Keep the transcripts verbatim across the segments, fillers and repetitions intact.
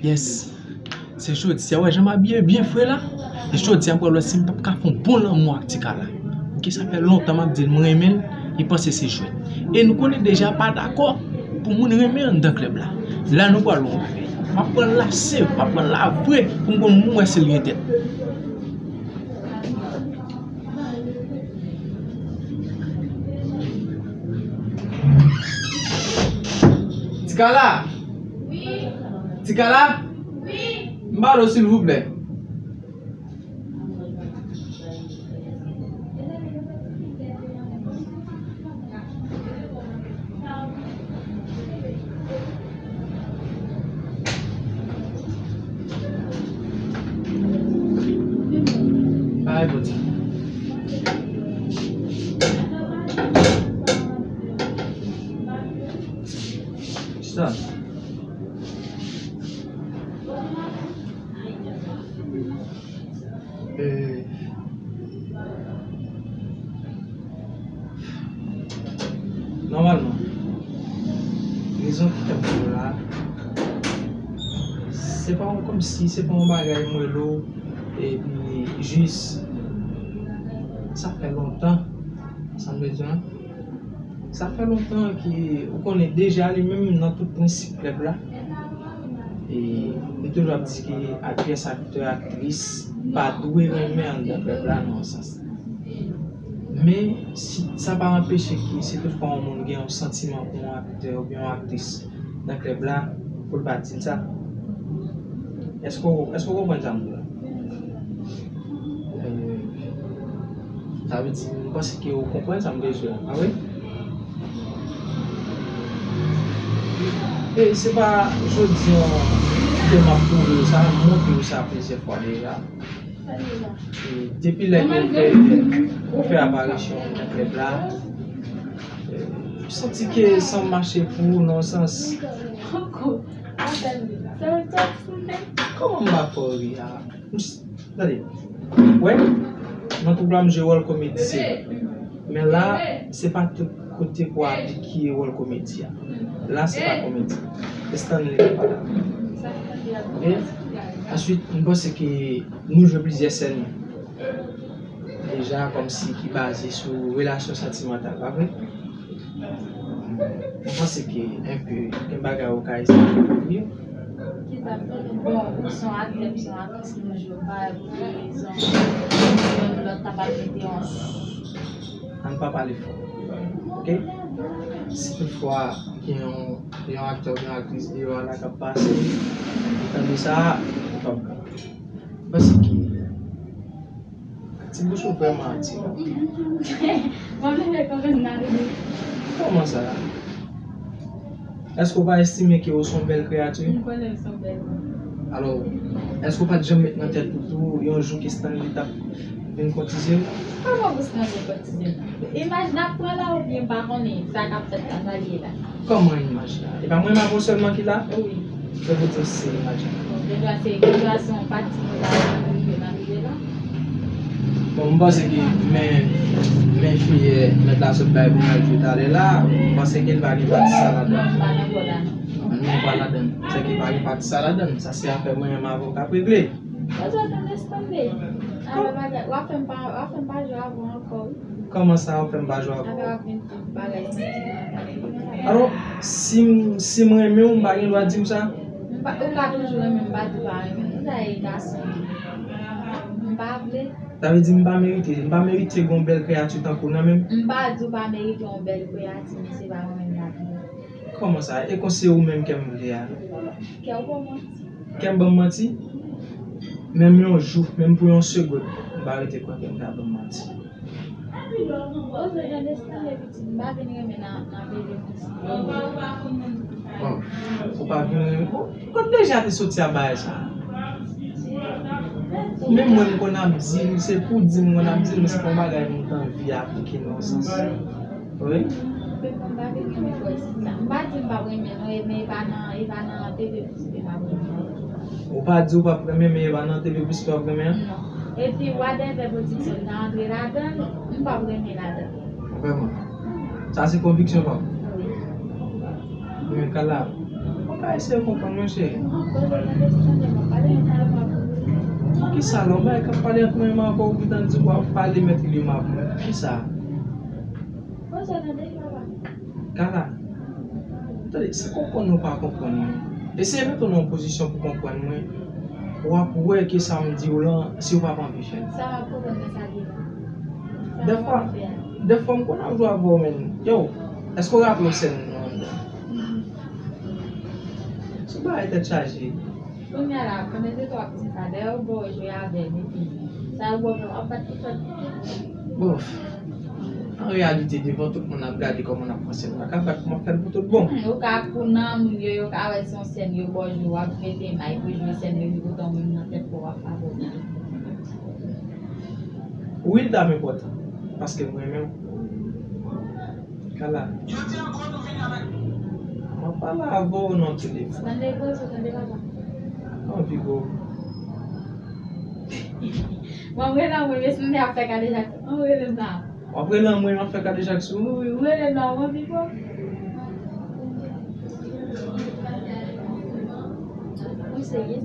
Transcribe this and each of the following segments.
Yes. Se jodi a, wè jan m abiye byen fre la. E jodi a, m pral wè si m p ap ka fè yon bon lanmou ak Tikala. Paske sa fè lontan m ap di l m renmen l, li panse se jwèt. E nou konnen deja pa dakò pou moun renmen anndan klèb la. La nou pral wè yon bagay. M ap pran l la se, m ap pran l la vre, pou m konn moun wè si l gen tèt. Tikala! Tikala? M pale w silvouplè. Ay, poti. Sa. E, nòmalman, rezon ki fè m di w la, se pa yon kòmsi, se pa yon bagay m rele w, epi jis, sa fè lontan, sa m bezwen. Sa fè lontan ke ou konnen deja li menm nan tout prensip klèb la. E li toujou ap di ke aktris, aktè, aktris pa dwe renmen anndan klèb la nan yon sans. Men, si, sa pa anpeche ke si toutfwa yon moun gen yon santiman pou yon aktè oubyen yon aktris nan klèb la, pou l pa di l sa. Èske w, èske w konprann sa m di w la? Eh, sa vle di, m panse ke w konprann sa m vle di w la, pa vre? E se pa jodi a ke m ap pwouve w sa, m montre w sa plizyè fwa deja. E depi lè ke w fè, ou fè aparisyon w nan klèb la, eh, m santi ke sa mache pou ou nan sans. Kòman m pa fè w ri a? Tande, wè, nan twoup la m jwe wòl komedi, se vre. Men la, se pa tout kote pou aplike wòl komedi a. La, se pa komedi. E Stanley ki pa la. Oke? Answit, m panse ke nou jwe plizyè sèn deja, kòmsi ki baze sou relasyon santimantal, pa vre? Mwen panse ke enpe, gen bagay ou ka esplike pou yo. Kisa m konnen? Bon, ou se yon aktè, m se yon aktris, nou jwe pa yon rezon, youn lòt ta pral mete yon. Ann pa pale fò. Oke? Si toutfwa gen yon, gen yon aktè oubyen yon aktris deyò a la k ap pase, ou tande sa, ou p ap bon. Mwen panse ke Ti bouch ou vrèman atire. Mwen menm e konprann nan ri. Kòman sa? Èske w pa estime ke w se yon bèl kreyati? M konnen m se yon bèl moun. Alò, èske w pa t janm met nan tèt ou tou yon jou ke Stanley t ap vin kòtize w? Kòman pou Stanley kòtize m? Imaj n ap pran la oubyen m pa konnen sa k ap fèt la, sa l ye la? Kòman imaj la? E pa mwen m avè w sèlman ki la? Wi. Sa vle di se imaj la. Bon, deja se, deja se yon pati nou la, nou rive nan rive la. Bon, m panse ke men, men fiyè mèt la sot bay pou m al jwe talè la, m panse ke l pa gen pati sa ladan. Non, m pa nan kò la, non. Non, pa ladan. Se ke pa gen pati sa ladan. Sa se afè mwen menm avè w k ap regle. Sa sot nan Stanley. Avè bagay, w ap fè m pa, w ap fè m pa jwe avè w ankò, wi. Kòman sa w ap fè m pa jwe avè w? Avè w ap vin tout bagay santimantal. Alò, si m, si m renmen w, m pa gen dwa di w sa? M pa, ou ka toujou renmen m, m pa di w pa renmen m. Ou sa e gason. M pa vle. Sa vle di m pa merite, m pa merite gen yon bèl kreyati tankou w nan men m? M pa di w pa merite yon bèl kreyati, men se pa mwen menm l ap vle. Kòman sa? E kon se ou menm kè m vle a? Kè w ban m manti. Kè m ban m manti? Menm yon jou, menm pou yon segonn, m pa rete kwè kè m ka ban m manti. Oze jan de Stanley pitit, m pa vin renmen nan, nan pede pitit. Bon, ou pa vin renmen. Bon, kot deja te soti a bagay sa? Ou menm mwen m konn ap di l, se pou di m konn ap di l, men se pa yon bagay m t anvi aplike nan yon sans. Wi. M pa vin renmen bòy sa. M pa di m p ap renmen non, e, men e pa nan, e pa nan T V Plus ke m ap renmen. Ou pa di ou p ap renmen, men e pa nan T V Plus ke w ap renmen an? Non. Epi, Wadèvè Pwodiksyon nan antre ladan l, m p ap renmen ladan l. Vrèman? Sa se konviksyon pa w? Wi. Men Kala, Pa eseye konprann mwen, cheri. Kisa la? Yon bagay k ap pale ant mwen menm avè w, ou gentan di w ap pale mèt Ilyoma pou mwen. Kisa? Kala, tande, si w konprann mwen, ou pa konprann mwen. Eseye mete w nan yon pozisyon pou w konprann mwen. W ap wè ke sa m di w lan, si w p ap anvi fè l. Sa w ap konprann nan sa ki la? Sa w ap fè a? Dèfwa, dèfwa m konn ap jwe avè w, men. Yo, èske w raple w sèn nou anndan? Sou bagay tèt chaje. Kounye a la, konnen se twa ap di sa, dayè ou bò jwe avè l, epi sa yo bò w ap bat pou fèt. Bon, an reyalite, devan tout moun ap gade kòman n ap panse, m pa ka bat pou m ap fè l pou tout bon. Hmm, ou ka kou nan moun yo, yo ka wè se yon sèn yo bò jwe, w ap mete may pou jwe sèn yo, epi poutan ou menm nan tèt pa w w ap favorize. Wi, l t ap enpòtan, paske m renmen w. Kala. Jodi ankò nou vini avèk. M ap pale avè w nan telefòn. Nan negosye, tande papa. Anvi gwo. Mwen rele anmwe, mesye, m ap fè kadejak. Anmwe rele m la. W ap rele anmwe, m ap fè kadejak sou ou. Wi, wi, rele m la, w anvi gwo. Ou serye?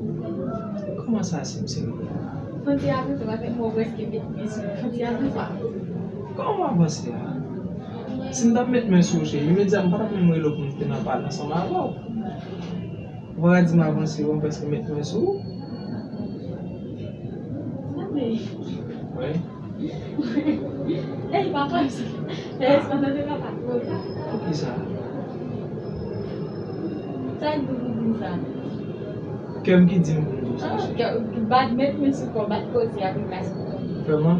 Kòman sa, si m serye? Fon ti avanse, paske m wè w prèske met men sou fon ti avanse. Kòman m avanse a? Si m t ap met men sou ou, cheri, imedyatman, m pa t ap menm rele w pou m te nan pale ansanm avè w. Ou pa ka di m avanse, ou prèske met men sou ou. Wi. Ey, papa, fè respè tande papa. Poukisa? Sa k di pou di sa? Kè m ki di m pou m di w sa, cheri. Bat met men sou kò, bat kote a pou kase kò. Vrèman?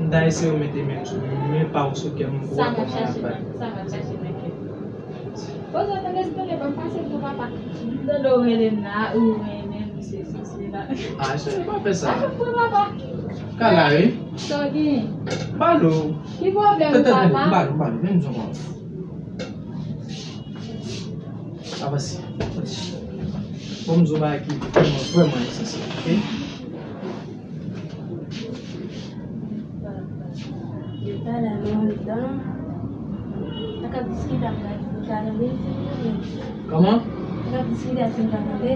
M ta eseye mete men sou men pa w sou kè m pou wè kòman l ap bat. Sa m ap chache nan kè. Poze w tande, si tande, ban m pase pou papa. M tande w rele m la, ou renmen m, se sesi, sela. Ah, cheri, pa fè sa. Pa fè papa. Kala, wi. Sa w gen? Balo. Ki pwoblèm ou, papa? Balo, balo, men m di w kòman. Avanse. Bon, m di w bagay ki vrèman, vrèman esansyèl, oke? Yo pa la, nou anndan. Sa k ap diskite ap gade, nou ka tande, se nou menm. Kòman? Sa k ap diskite a, se nou ka tande.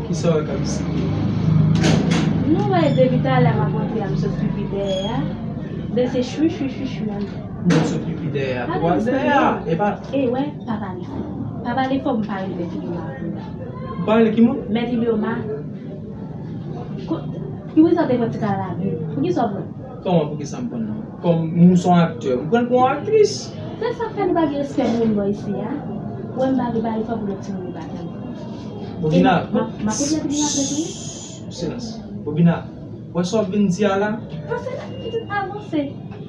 Kisa w wè k ap diskite? Nou wè depi talè m ap antre a, m sot pipi dèyè a. Lè se chwi, chwi, chwi, chwi anndan. M sot pipi dèyè a. Tou al dèyè a. E pa. E wè, pa pale fò. Pa pale fò, m pale mèt Ilyoma pou la. Ou pale ki moun? Mèt Ilyoma. Ko-, ki rezon te pran ti kala la menm? Poukisa w pran? Kòman poukisa m pran nan? Kòm m se yon aktè, m pran l pou yon aktris. Se sa k fè nou pa gen respè pou moun bò isi a. Ou wè m pa vle pale fò pou lòt timoun yo pa tande. Bobina. E m ap, m ap regrete pou m ap regrete. Silans. Bobina, ou wè sa w ap vin di a la? Pase la, pitit avanse.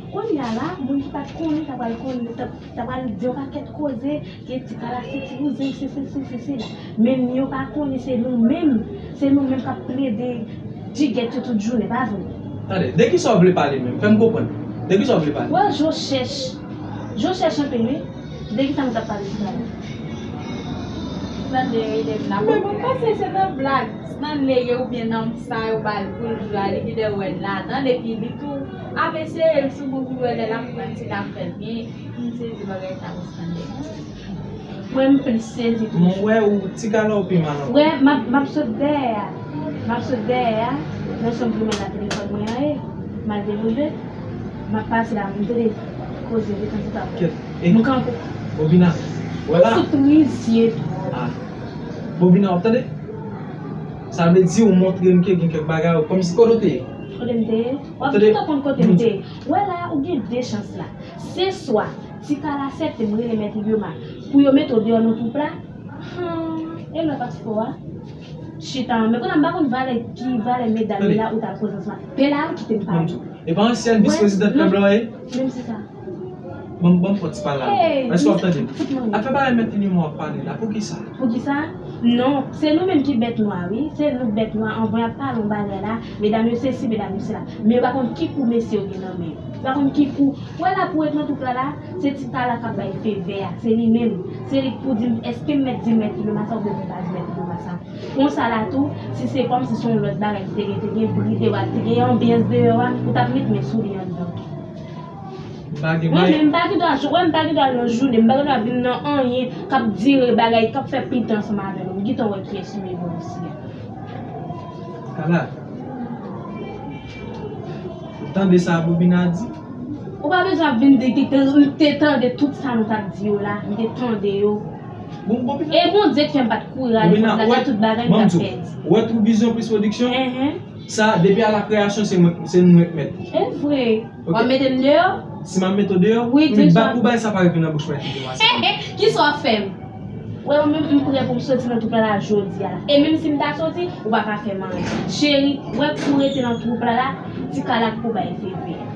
Kounye a la, moun ki pa t konnen, ta pral konnen, ta, ta pral di yon pakèt koze, ke ti kala se ti bouzen, se, se, se, se, se la. Men yo pa konnen, se nou menm, se nou menm k ap plede jigèt yo tout jounen, pa vre? Tande, de kisa w vle pale menm? Fè m konprann. De kisa w vle pale? Wè, je cherche. Je cherche anpil, wi. De kisa nou t ap pale tout a lè? Stanley rele m la. Bon, mwen panse se nan blag. Stanley ye oubyen nan sa yo ba l pou l jwe a, li genlè wè l ladan l, epi li tou ap eseye l sou moun pou l wè lè l ap pran ti zafè l byen. M sezi bagay sa yo, Stanley. Mwen, m plis sezi toujou. Mwen wè ou ti kala ou pi mal ankò. Wè, m ap, m ap sot dèyè a. M ap sot dèyè a. Nan chanm grimè la telefòn mwen an ye. M al delouvè. M ap pase la, m tande koze de tan zouta. Kèt. E nou kanpe. Bobina. Wè la. Sou trizye. Ah. Bobina, w ap tande? Sa vle di ou montre m ke gen kèk bagay, kòmsi kote w te ye? Kote m te ye? W ap gentan konn kote m te ye. Wè la, ou gen de chans la. Se swa ti kala aksepte m rele mèt Ilyoma pou yo mete w deyò nan twoup la. Hmm, e lè pa t fò a. Chita, men kounye a m pa konn valè ki valè medam yo la ou t al koze ansanm ak. Pè la, kite m pale. E pa ansyen vis prezidant pèp la w ye? Menm se sa. Ban m, ban m fè ti pale avè w. Èske w ap tande m? Afè bagay mèt Ilyoma w ap pale la, poukisa? Poukisa? Non, se nou menm ki bèt nwa, wi. Se nou bèt nwa. Anvan y ap pale yon bagay la, medam yo sesi, medam yo sela. Men yo pa konn ki kou mesye yo gen nan men yo. Yo pa konn ki kou. Wè la pou ret nan twoup la la, se ti kala k ap bay fevè a. Se li menm. Se li k pou di m, èske m mèt di mèt Ilyoma sa oubyen m pa di mèt Ilyoma sa. Konsa la tou, si se kòmsi se yon lòt bagay ki te gen, te gen bri deyò a, te gen anbyans deyò a, ou t ap met men sou li anndan. M pa gen mwen menm, m pa gen dwa, wè, m pa gen dwa nan jounen, m pa gen dwa vin nan anyen k ap dire bagay, k ap fè pita ansanm avè nou. M gentan wè kiyès nou ye bò isi a. Kala. Ou tande sa Bobina di? Ou pa bezwen ap vin di ki te, m te tande tout sa nou t ap di yo la, m te tande yo. Bon, Bobina. E Bondye k fè m pa t kouri rale kont la, gade tout bagay m t ap pèdi. Ou wè Trou Vizyon Plis Pwodiksyon? Enhen. Sa, depi a la kreyasyon, se mwen, se nou k mèt li. E vre. Ok. W ap mete m deyò? Si m ap mete w deyò, wi, m bat pou bagay sa pa rive nan bouch mwen kite w ase. Kisa w ap fè m? Wè, ou menm, m prè pou m soti nan twoup la jodi a la. E menm si m ta soti, ou pa ka fè m anyen. Cheri, wè pou rete nan twoup la la, ti kalak pou bay feve a.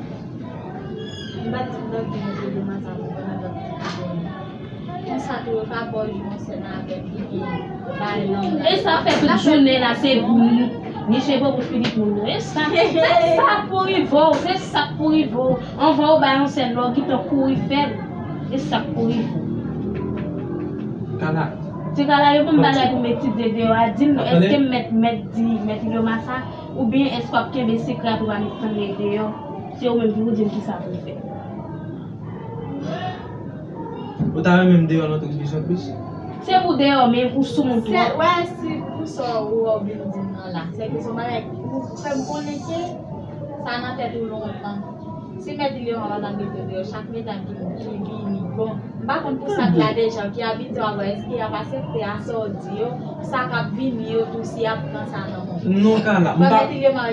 M pa t di dòkte mete demann sa pou pran nan dòkte. Konsa tou, yo ka ba w jou yon sèn avèk li, li bay nan. E sa fè tout jounen la, se niche bobo Filip moun yo. E sa, se sa k pou rive w, se sa k pou rive w. Anvan w bay yon sèn, lè w gentan kouri fè l. E sa k pou rive w. Kala. Ti Kala, yo ban m bagay pou m etidye deyò a. Di m non, èske m mèt, mèt di, mèt Ilyoma sa? Oubyen èske w ap kenbe sekrè a pou w pa met fanmi deyò? Se ou menm ki pou di m kisa pou m fè. Ou ta renmen m deyò nan Trou Vizyon Plis? Se pou deyò, men ou sou moun tou. Wè, si pou sa ou wè w vin di m nan la, se ke se yon bagay ou fè m konnen ke sa nan tèt ou lontan. Si mèt Ilyoma pa t ap mete w deyò, chak medam ki, ki vini, bon, m pa konn pou sa k la deja, ki abitye w avè, èske y ap aksepte a sa w di yo, sa k ap vini yo tou, si y ap pran sa nan men w? Non, Kala, m pa,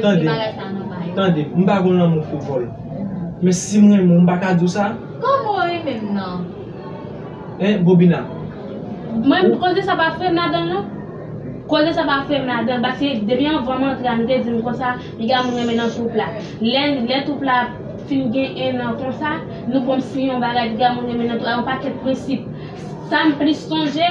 tande, tande, m pa gon lanmou frivòl. Men si m renmen w, m pa ka di w sa? Kòman w renmen m nan? Hein, Bobina? Mwen, koze sa pa fre m ladan l, non. Koze sa pa fre m ladan l, paske depi anvan m antre a, nou te di m konsa, piga moun renmen nan twoup la. Lè, lè twoup la fin gen ennan konsa, nou pran m siyen yon bagay, piga moun renmen nan twoup la, yon pakèt prensip. Sa m plis sonje,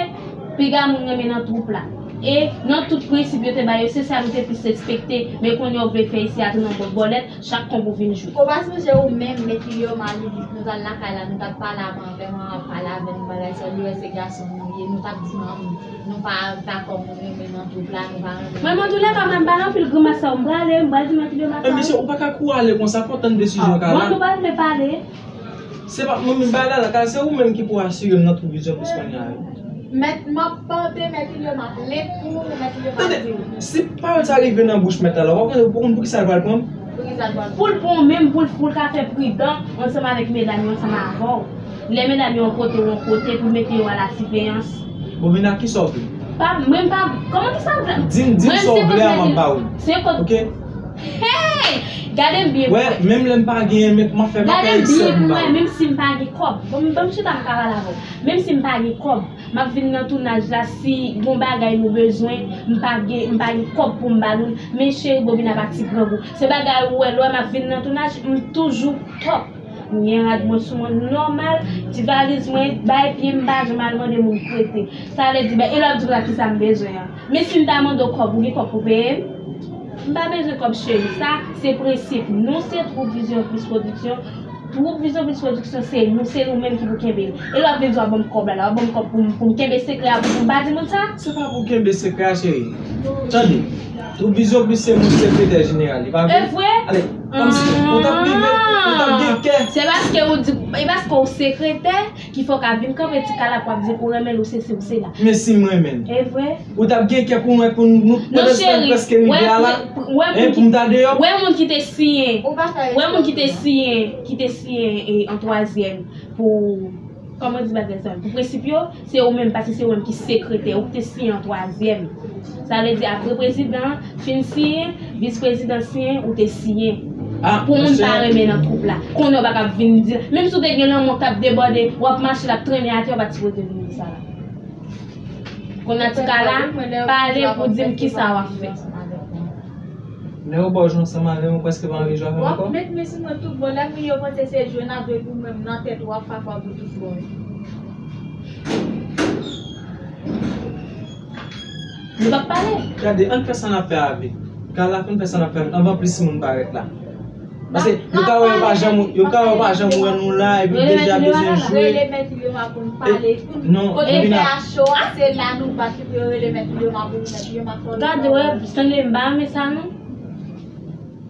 piga moun renmen nan twoup la. E nan tout prensip yo te ba yo, se sa nou te plis respekte. Men kounye a w vle fè isi a tounen yon bòt bòlèt, chak konp ou vin jwe. Ou pa sonje ou menm, Mèt Ilyoma, li di, nou t al lakay la, nou t ap pale avè, avè mwen, ap pale avè nou, bagay sa, li wè se gason nou ye, nou t ap di manmi, nou pa dakò moun renmen nan twoup la, nou pa renmen. Mwen, mwen, antoulèka, mwen, m pa nan anpil grimas sa, m prale, m pral di Mèt Ilyoma sa. Men mesye, ou pa ka kouri ale konsa, fò w tann desizyon Kala. Mwen, nou pa vle pale. Se pa mwen menm bagay la, la, Kala, se ou menm ki pou asire m nan Trou Vizyon Plis kounye a. Mèt, m ap pante, Mèt Ilyoma, lèt pou ou, Mèt Ilyoma di w. Tande, si pawòl sa rive nan bouch mèt la, la, w ap konn pou konn poukisa l pral pran m? Poukisa l pral pran m? Pou l pran w menm, pou l, pou l ka fè pridan ansanm avèk medam yo, ansanm avè w. Lè medam yo yon kote, ou yon kote, pou l mete yo a la siveyans. Bon, Bobina, kisa w vle? Pa, mwen pa, kòman kisa w vle? Di m, di m sa w vle a, m ap ba ou. Se kot, ok? Hey! Gade m byen pou wè. Menm lè m pa genyen, men m ap fè bagay sèl m ba ou. Menm si m pa gen kòb. Bon, ban m chita, m ka pale avè w. Menm si m pa gen kòb, m ap vin nan tounaj la, si gon bagay nou bezwen, m pa gen, m pa gen kòb pou m ba nou l. Men cheri, Bobina pa ti grangou. Se bagay ou wè, lè w wè m ap vin nan tounaj, m toujou top. M gen rad mwen sou mwen nòmal, ti valiz mwen, bay pye m, m pa janm al mande moun prete. Sa vle di, ben, e lè w ap di w la kisa m bezwen an. Men si m ta mande w kòb, ou gen kòb pou peye m? M pa bezwen kòb cheri. Sa, se prensip. Nou se Trou Vizyon Plis Pwodiksyon. Trou Vizyon Plis Pwodiksyon, se nou, se nou menm ki pou kenbe l. E lè w ap vin di w ap ban m kòb la, la, w ap ban m kòb pou m, pou m kenbe sekrè a, pou m pa di moun sa? Se pa pou kenbe sekrè a, cheri. Tande, Trou Vizyon Plis se moun sekretè jeneral, li pa vre? E vre? Ale, kòmsi, ou t ap rive, ou t ap gen kè. Se paske ou di, e paske ou sekretè, ki fè w ka vin kanpe ti kalap w ap di ou renmen l, ou sesi, ou sela. Men si m renmen l. E vre? Ou t ap gen kè pou mwen, pou nou, pandan tan n prèske rive a la, hein, pou m ta deyò? Wè moun ki te siyen, wè moun ki te siyen, ki te siyen, e, an twazyèm pou, kòman di bagay sa, pou prensip yo, se ou menm, paske se ou menm ki sekretè, ou ki te siyen an twazyèm. Sa vle di, apre prezidan an fin siyen, vis prezidan siyen, ou te siyen. Pou moun pa renmen nan twoup la. Kounye a w pa ka vin di, menm si w te gen lanmou k ap debòde, w ap mache, l ap trennen atè, w pa t sipoze vin di sa la. Kounye a ti Kala, pale pou di m kisa w ap fè. Lè yo ba w jwe ansanm avè m, ou prèske pa anvi jwe avè m ankò. W ap met men sou mwen tout bon. Lè m yo panse se jwe n ap jwe pou mwen, m nan tèt ou ap fafa pou tout bon. Nou p ap pale. Gade, ann fè sa n ap fè a vit. Kala, ann fè sa n ap fè a vit, anvan plis moun parèt la. Paske yo ka wè yo pa janm, yo ka wè yo pa janm wè nou la, epi deja bezwen jwe. Rele mèt Ilyoma pou n pale. Non, Bobina. Kote fè a cho a, se la nou bat li pou yo rele mèt Ilyoma pou nou, mèt Ilyoma fò. Gade, wè, tande, m pa renmen sa, non.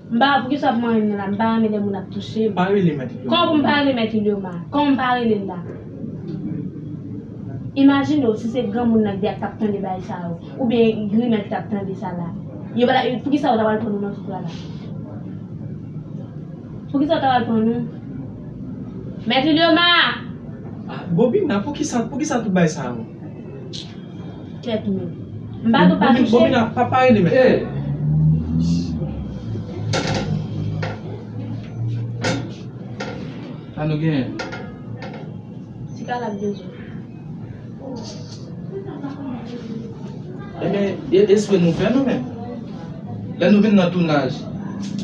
M pa, poukisa w ap manyen m nan la? M pa renmen lè moun ap touche m. Pa rele mèt Ilyoma. Kòman pou m pa rele mèt Ilyoma? Kòman m pa rele l la? Imajine w, si se granmoun nan k di ak t ap tande bagay sa yo, oubyen grimè ki t ap tande sa la. Yo pa ta, poukisa yo ta pral pran nou nan twoup la la? Poukisa yo ta pral pran nou? Mèt Ilyoma! Ah, Bobina, poukisa, poukisa tout bagay sa yo? Kèt men. M pa tou pa touche. Bobina, pa, pa rele mèt. Hey! Sa nou genyen? Ti kalak bezwen. Ebyen, e, espre nou fè nou menm. Lè nou vin nan tounaj.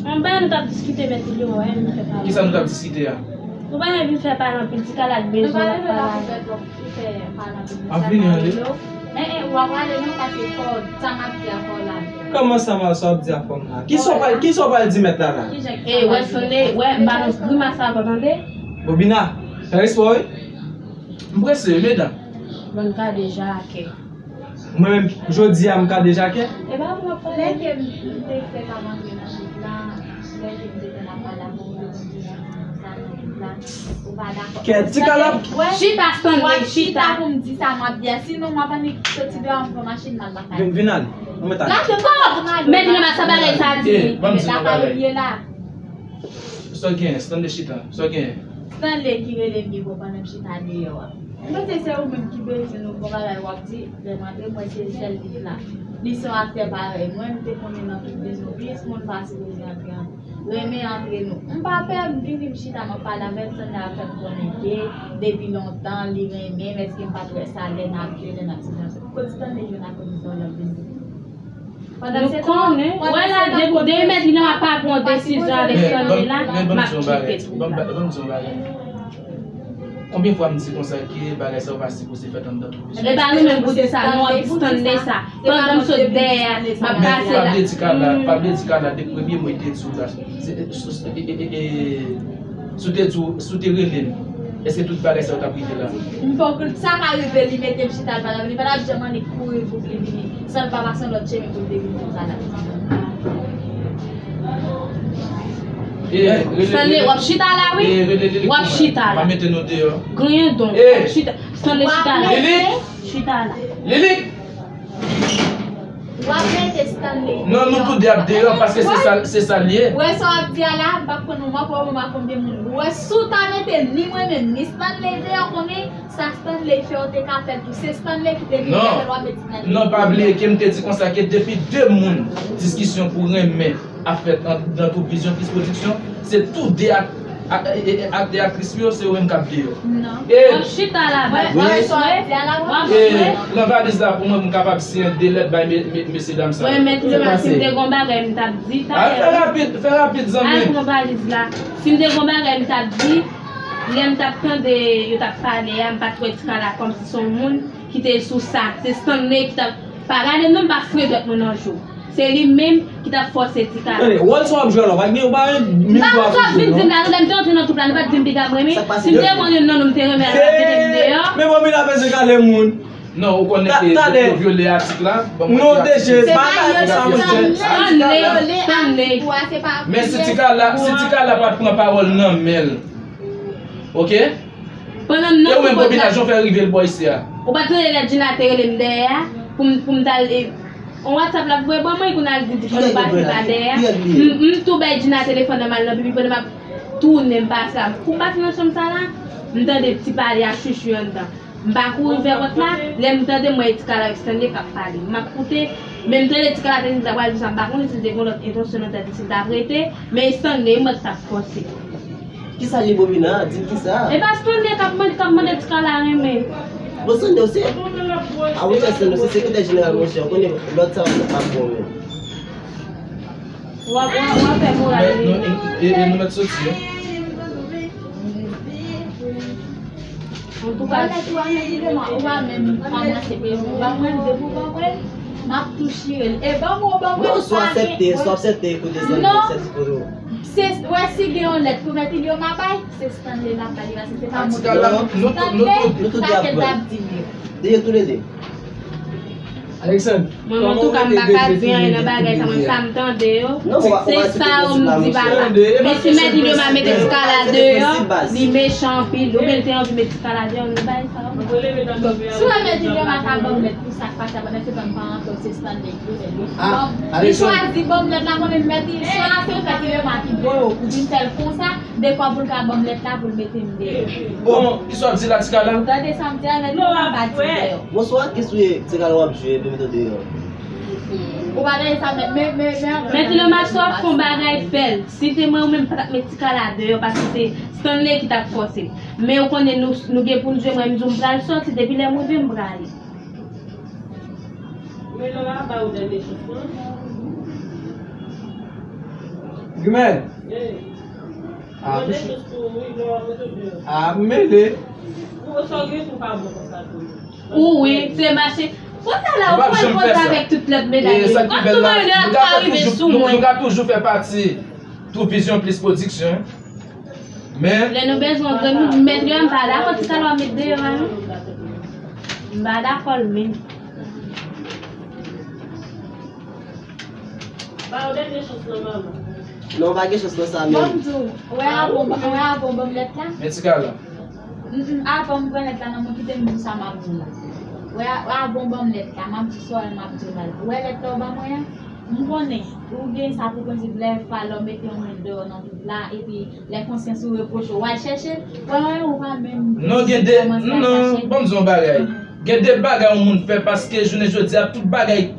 Anba nou t ap diskite mèt Ilyoma, wè, nou fè pale. Kisa nou t ap diskite a? Nou pa vin fè pale anpil, ti kalak bezwen. Nou pa vin fè pale anpil. Ap vini ale. Eh, eh, w ap ale non, paske fò, sa m ap di a fò la. Kòman sa m ap, sa w ap di a fò m la? Kisa w pral, kisa w pral di mèt la la? Eh, wè, sonde, wè, balans grimas sa ankò, tande? Bobina, fè respè w, wi. M prese, wi, medam. Bann kadejakè. Mwen menm, jodi a, m kadejakè? E pa pou m ap pale. Lè ke m te fèk ap antre nan twoup la, lè ke m te fèk ap pale avè w, yo di sa nan twoup la, ou pa dakò. Kèt, ti kalak. Chita, Stanley, chita. Pou m di sa m ap di a. Sinon, m ap annik soti deyò, m pran machin, m al lakay. Vin, vin ale. Nou mèt ale. Lage kò! Mèt Ilyoma, sa bagay sa di. Eh, ban m di nou bagay. Sa w genyen, Stanley chita. Sa w genyen? Stanley ki rele m gen gwo pandan m chita deyò a. M panse se ou menm ki bezwen nou bon bagay w ap di. Lè m antre, m wè se sèl li k la. Li se yon aktè parèy mwen, m te konnen nan tout biznis, moun pa sipoze antre an, renmen antre nou. M pa pè, m vini, m chita, m ap pale avè l, Stanley ap fè m konnen ke depi lontan, li renmen m, èske m pa t wè sa lè n ap jwe, lè n ap ti danse. Kot Stanley jwenn ak kòmisa w l ap vini? Nou konnen. Wè la, depi, depi mèt Ilyoma pa pran desizyon avèk Stanley la, m ap kite twoup la. Ban m di yon bagay. Konbyen fwa m di konsa ke bagay sa yo pa sipoze fèt anndan twoup la? E pa nou menm pou di sa, non, Stanley sa. Pandan m sot dèyè a, m ap pase la. Pa vle di Carla, pa vle di Carla, depi premye mo li te di w la. Se, e, e, e, e, Si w te di w, si w te rele m, èske tout bagay sa yo t ap rive la? M fòk sa ka rive, li mete m chita, l pa t ap, li pa t ap janm annik kouri pou li vini, san l pa pase yon lòt chemen pou l te vin konsa la. Eh, rele, Stanley, rele, w ap chita la, wi. Eh, rele Lilik pou mwen. W ap chita la. Pa mete nou deyò. Griyen donk, w ap chita. Stanley, chita la. Lilik! Chita la. Lilik! W ap mete Stanley deyò. Non, nou tou de ap deyò, paske se sa, se sa l ye. Ou wè sa w ap di a la, m p ap konn ou, m ap wè w, m pa konn konbyen moun. Ou wè, si w ta mete ni mwen menm, ni Stanley deyò, konnen sa Stanley fè, w te ka fè l tou. Se Stanley ki te vin fè l, w ap mete Stanley deyò. Non, pa bliye ke m te di konsa ke depi de moun, diskisyon pou renmen ap fèt anndan twoup Vizyon Plis Pwodiksyon, se tou de ak, ak, e, e, aktè, aktris yo, se yo menm k ap deyò. Non. E, w ap chita la, w ap jwe, w ap jwe. Pran valiz la pou mwen, pou m kapab siyen de lèt bay me, me, mesye dam sa yo. Wè, mèt Ilyoma, si m te gon bagay, m t ap di talè. Al fè rapid, fè rapid, zanmi. Al pran valiz la. Si m te gon bagay, m t ap di, lè m t ap tande yo t ap pale a, m pa t wè Ti Kala kòmsi se yon moun ki te sou sa. Se Stanley ki t ap, pa gade m non, m pa fre dwèt mwen nan je w. Se li menm ki t ap fòse Ti Kala. Tande, wòl sa w ap jwe la, w pa gen, w pa gen mil dwa pou jwe non. M pa konn sa w ap vin di m la, lè m te antre nan twoup la, nou pa t di m piga m renmen. Si m te konn youn nan nou, m te renmen al ap mete m deyò. Men Bobina bezwen kale moun. Non, ou konnen ke yo vyole atik la. Non, deje, pa kale sa, monchè. Stanley, Stanley. Men si Ti Kala, si Ti Kala pa t pran pawòl nan men l. Oke? Pandan m nan twoup la. E ou menm, Bobina, jan w fè rive l bò isi a? Ou pa t tande lè Gina te rele m dèyè a pou m, pou m t al, e, yon WhatsApp l ap voye ban mwen, kounye a l di, di fò nou pase pa dèyè a. M, m tou bay Gina telefòn nan, m al nan pipi, pandan m ap tounen, m pase la. Kou m pase nan chanm sa la, m tande ti pale a chuchu anndan. M pa kouri vè pòt la, lè m tande, m wè e Ti Kala avèk Stanley k ap pale. M ap koute, men m tande Ti Kala te di l ta pral di sa, m pa konnen si l te gen lòt entansyon nan tèt li, si l t ap rete, men e Stanley m wè k t ap fòse. Kisa l ye, Bobina? Di m kisa? E pa Stanley k ap mande, k ap mande Ti Kala renmen. Bon, Stanley, w se, a, w se Stanley, w se sekretè jeneral, monchè, w konnen lòt sa yo ap bon menm. W ap, w ap, w ap fè moral li. E, e, e nou mèt soti, wi. Antouka, ou pa menm kòmanse peye pou ban mwen, depi w ban mwen, m ap tou chire l. E ban mwen, ban mwen, non, si w aksepte, si w aksepte kote zanmi, non, aksepte kote w. Se, wè, si gen yon lèt pou mèt Ilyoma bay, se Stanley l ap bay li, paske se pa mwen. Stanley, sa ke l t ap di m yo. Deye toulede. Alexandre. Mwen, antouka, m pa ka di anyen nan bagay sa, mwen, sa m tande yo, se sa yo m di papa. Men si mèt Ilyoma mete ti kala deyò, li mechan anpil, oubyen l te anvi met ti kala deyò, nou bay sa yo. Si w wè mèt Ilyoma ka ban m lèt pou sa k pase a, pandan se tan m pa rantre, se Stanley ki fè l. Li chwazi ban m lèt la, konnen mèt Ilyoma, se yon fèt Ilyoma ki voye w pou vin fè l konsa, dekwa pou l ka ban m lèt la, pou l mete m deyò. Bon, kisa w ap di la, ti kala? Ou tande sa m di a, mèt Ilyoma pa di deyò. Bonswa, kisa w ye, ti kala w ap jwe, epi mete w deyò? Ou pa tande sa, men, men, men, men, men. Mèt Ilyoma, si w ap fè yon bagay, fè l. Si te mwen, ou menm, pa t ap met ti kala deyò, paske se Stanley ki t ap fòse. Men ou konnen nou, nou gen pou n jwe, mwen, m di w m pral sòti, depi lè m rive, m prale. Men lè w a ba ou dènye chans lan. Gimèl. Ey. Ah, mwen te jis tou, wi, lè w ap mete deyò. Ah, mele. Ou sa w gen pou pa bon konsa tou. Ou wi, se mache. Kounye a la, ou pran poz avèk tout lòt medam yo. An tou mwen, lè ap ka rive sou mwen. Nou ka toujou fè pati True Vision Plus Production. Men lè nou bezwen grenn, nou mèt yo, m pa dakò ti kala w ap met deyò a, non. M pa dakò l menm. Ba yo dènye chans lan, manman. Non, pa gen chans nan sa menm. Bon, m di w, wè avan, wè avan w ban m lèt la. Men ti kala. Mm, mm, avan m pran lèt la nan men w, kite m di w sa m ap di w la. Wè, wè avan w ban m lèt la, m ap di w sa m ap di w la. Wè lèt la w ban mwen an, m konnen ou gen sa pou prensip lè fwa lè w mete yon moun deyò nan tout la, epi lè konsyans ou repwoche w, w al chèche, wè, wè, ou pa menm. Non, gen de, non, ban m di w yon bagay. Gen de bagay yon moun fè paske jounen jodi a, tout bagay,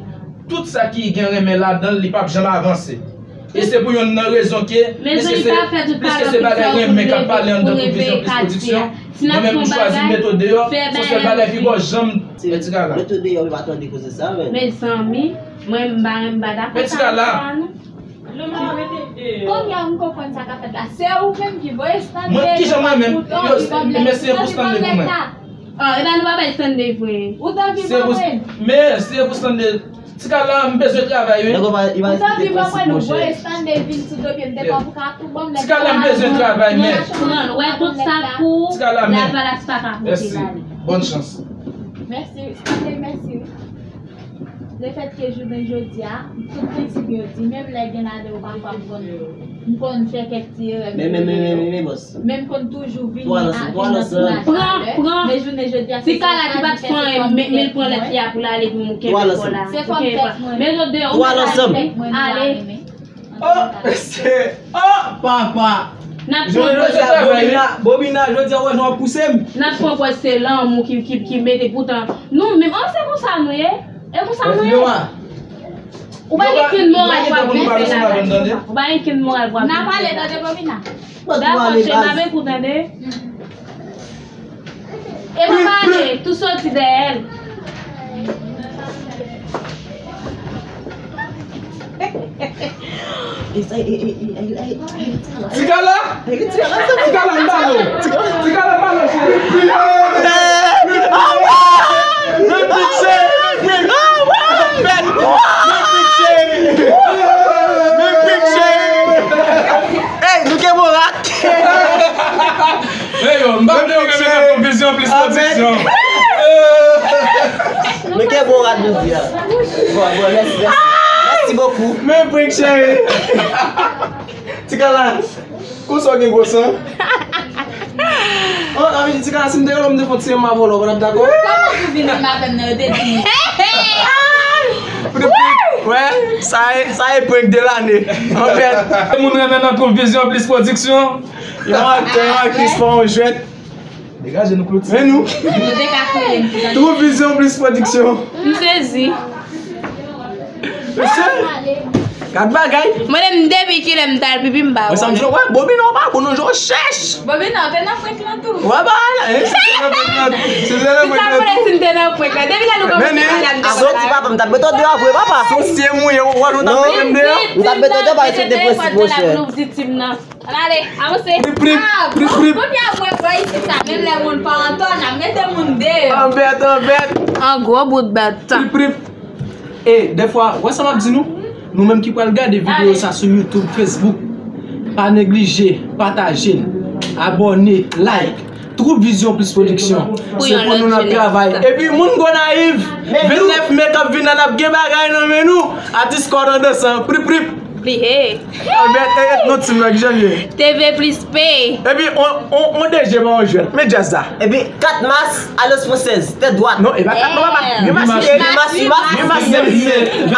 tout sa ki gen renmen ladan l, li p ap janm avanse. E se pou yonn nan rezon ke, piske se, piske se bagay renmen k ap pale anndan True Vision Plus Production, mwen menm m chwazi m mete w deyò, se yon sèl bagay ki ba w janm, men ti kala. Mete w deyò, wi, pa tande koze sa, men. Mezanmi, mwen m pa, m pa dakò sa non. Kounye a m konprann sa k ap fèt la. Se ou menm ki voye Stanley. Mwen, kijan mwen menm? Yo, men se pou Stanley pou mwen. Ah, e pa nou pa bay Stanley vre. Ou t anvi ban mwen. Men, se pou Stanley. Ti kala, m bezwen travay, wi. Ou t anvi ban mwen, nou voye Stanley vin sou do pye m, te pa pou ka tou ban m lèt. Ti kala, m bezwen travay, men. Pran, wè tout sa pou Lavalas pa ka pote l ale. Mèsi. Bòn chans. Mèsi, Stanley, mèsi, wi. Lefètke jounen jodi a, tout prensip yo di, menm lè gen ladan yo pafwa m konn, m konn fè kèk ti erè, men, men, men, men, men, men, bòs. Men m konn toujou vini a, vin nan tounaj avè l. Men jounen jodi a, se ti kala ki pa t fè anyen, men, men l pran lèt li a pou l ale, pou mwen kenbe kò la. Se fòm tèt mwen. Men lòt deyò, ou mèt ale, ale. Oh, mesye! Oh, papa! N ap pran pòz. Bobina, Bobina, jodi a, wè jan w ap pouse m. N ap pran pòz se lanmou ki, ki, ki mete poutan. Nou menm, oh, se konsa nou ye. E konsa nou ye. Ou pa gen kenn moral pou ap vin fè la. Ou pa gen kenn moral pou ap vin fè la. N a pale, tande, Bobina. Dakò, cheri, m ap ekoute, tande. E pa pale, tou soti dèyè l. Ti kala? Ti kala, m ba nou. Ti kala, m ba nou, cheri. Men pitche! Men pitche! Men pitche! Men pitche! Ey, nou gen moral! Hey yo, m pa vle yo renmen nan True Vision Plus Production. Nou gen bon rad jodi a. Bon, bon, mèsi, mèsi. Mèsi bokou. Men prank cheri. Ti kala, konsa w gen gwo san? Oh, sa vle di ti kala, si m te rele w, m te fè yon ti renmen avè w, w pa t ap dakò? Kòman pou vini madanm nan, yo te di m? Ou te prank? Wè, sa e, sa e prank de lane. Anfèt, moun renmen nan True Vision Plus Production. Yon aktè, yon aktris fè yon jwèt. Degaje nou, Clotilde. Men nou. True Vision Plus Production. M sezi. Mesye, gad bagay. Mwen menm depi kilè m t al pipi m pa wè. Wè, Bobina, w pa bon non, jan w chèch. Bobina, w te nan prank lan tou. Wè, ba la, e, si te nan prank lan, si te nan prank lan tou. Depi lè nou kòmanse pale a m te pale. Soti papa, m t ap mete w deyò vre, papa. Sou sye mouye, w wè, nou t ap mete m deyò. M t ap mete w deyò, pa sou te prensip, monchè. Ann ale, avanse. Prip, prip, prip, prip. Kounye a mwen wè isit la, menm lè moun pa an tò, n ap mete moun deyò. Anbèt, anbèt. An gwo bout bèt. Prip, prip. E, dèfwa, wè sa m ap di nou? Nou menm ki pral gade videyo sa sou YouTube, Facebook, pa neglije pataje l, abòne, like. Twoup Vizyon Plis Pwodiksyon. Se pou nou n ap travay. Epi moun Gonayiv, vennèf me k ap vin la, n ap gen bagay nan men nou. Atis Kòd an dansan, prip, prip. Pli, hey. Anbèt, e, e, non, ti nèg, jan ye. T V Plis P. Epi, on, on, on D J pa on jwèt. Men djaz la. Epi, kat mas, Alliance Française, tèt dwat. Non, e pa kat, non, papa. Huit mas, huit mas, huit mas,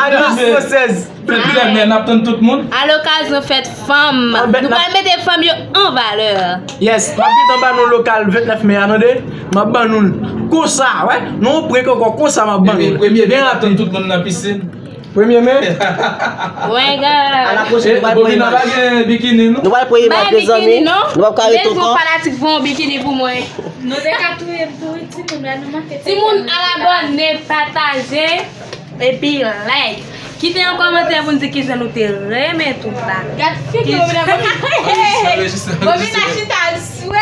Alliance Française. Fèt premyè, n ap tann tout moun. A lokazyon fèt fanm. Nou pral mete fanm yo an valè. Yes, m ap gentan ba nou lokal vennèf me a, tande. M ap ban nou l konsa, wè. Nou pran ankò konsa, m ap ban nou l. Premye, premye, n ap tann tout moun nan pisin. Premye me. Wè, gars. A la pwochèn, nou pral pran imaj. Bobina pa gen bikini, non? Nou pral pran imaj, mezanmi. Nou p ap ka rete ankò. Fanatik fè yon bikini pou mwen. Nou te ka touye m tou, wi, timoun, men nou manke. Timoun, al abòne, pataje, epi like. Kite yon kòmantè pou n di kijan nou te renmen tout la. Gad figi Bobina. Bobina chita al swe.